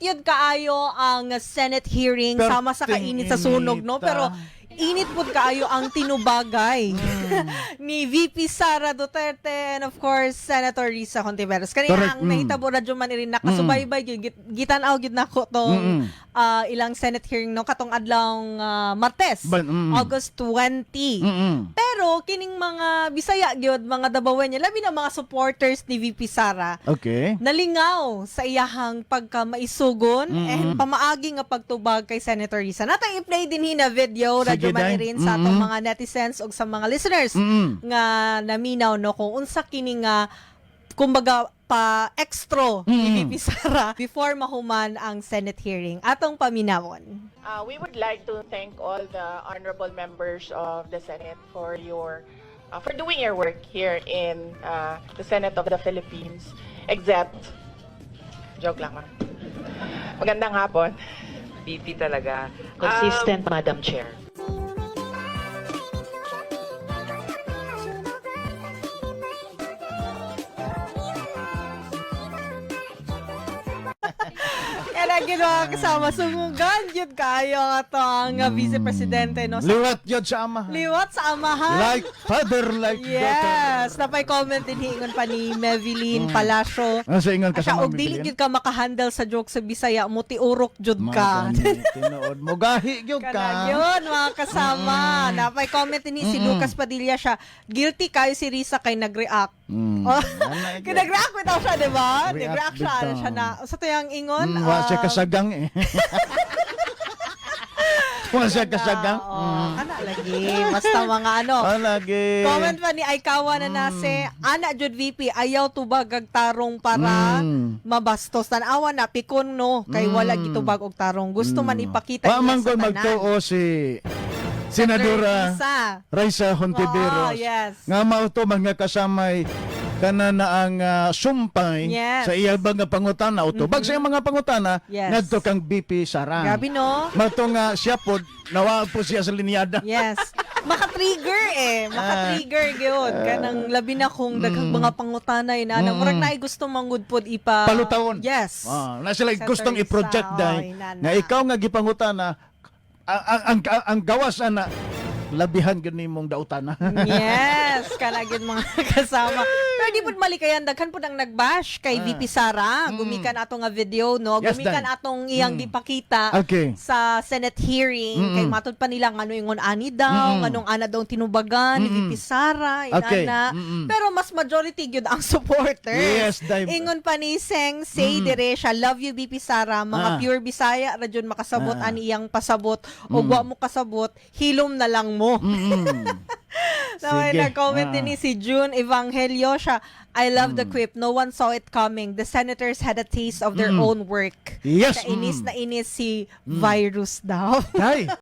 Init yun kaayo ang Senate hearing sama sa kainit sa sunog, no? Perting Pero inita. Init pud kaayo ang tinubagay ni VP Sara Duterte and, of course, Senator Risa Hontiveros. Kani ang nahitabo radyo man rin nakasubaybay gyud gitan-aw gyud nako tong ilang Senate hearing, no, katong adlawng Martes, August 20. Pero kining mga Bisaya gyud, mga Dabawenyo, labi na mga supporters ni VP Sara, nalingaw sa iyahang pagka maisugon and pamaagi nga pagtubag kay Senator Risa. Natang i-play din na video Sige, radyo man day. rin sa atong mga netizens ug sa mga listeners nga naminaw, no, kung unsa kini nga kumbaga pa extra ni VP Sara before mahuman ang Senate hearing. Atong paminawon. We would like to thank all the honorable members of the Senate for doing your work here in the Senate of the Philippines. Except, joke lang, ma'am. Magandang hapon. VP talaga. Consistent, Madam Chair. Kaya lagi mga kasama, sungugan yun kayo ato ang Vice Presidente, no? Liwat yun sa amahan. Liwat sa amahan. Like father, like daughter. Yes, napay comment din hiingon pa ni Mevilyn Palacio. Ano sa ingon Asya, kasama og dili gyud ka makahandle sa joke sa Bisaya, mo tiurok jud ka. Tinuod mo gahi gyud ka. Kana yun, mga kasama. Napay comment din si Lucas Padilla siya. Guilty kayo si Risa kay nag-react. Oh, Ana, kay nag-react bitaw siya, di ba? React Nag-react siya. Ano bitaw. siya na, sa tuyang ingon? Wa siya kasagang eh. Wa siya kasagang. Oo, ana lagi. Basta mga ano. Ah, lagi. Comment pa ni Aikawa na nase, ana jud VP, ayaw tubag ag tarong para mabastos. Tanawa na pikon, no, kay wala gitubag og tarong. Gusto man ipakita Wa niya man sa gud tanan. magtuo si Senadora Risa. Raisa Hontiveros. Oo, yes. Nga mao to mga kasamay kana na ang sumpay sa iya ba nga pangutana o tubag sa iyang mga pangutana ngadto kang VP Sara. Grabe, no? Mao nga siya pod nawa po siya sa linyada. Yes. Maka-trigger eh. Maka-trigger gyud. Kanang labi na kung daghang mga pangutana inana. Murag naay gusto mangud pod ipa Palutawon. Yes. Ah, na sila Senator gustong Risa, i-project dai oy, nana. nga ikaw nga gipangutana ang gawas ana labihan gyud nimong dautana. Yes, kana gyud mga kasama. Pero di pud malikayan, daghan pud ang nagbash kay VP Sara. Gumikan ato nga video, no. Yes, Gumikan Dan. atong iyang gipakita sa Senate hearing kay matud pa nila ngano ingon ani daw, nganong ana daw tinubagan ni VP Sara, inana. Pero mas majority gyud ang supporters. Yes, Day. Ingon pa ni Seng Say dire siya, "Love you, VP Sara, mga pure Bisaya ra jud makasabot ani iyang pasabot ug wa mo kasabot, hilom na lang mo." So, may Sige. nag-comment din ni si June Evangelio siya, "I love the quip. No one saw it coming. The senators had a taste of their own work." Sa inis na inis si virus daw. Day.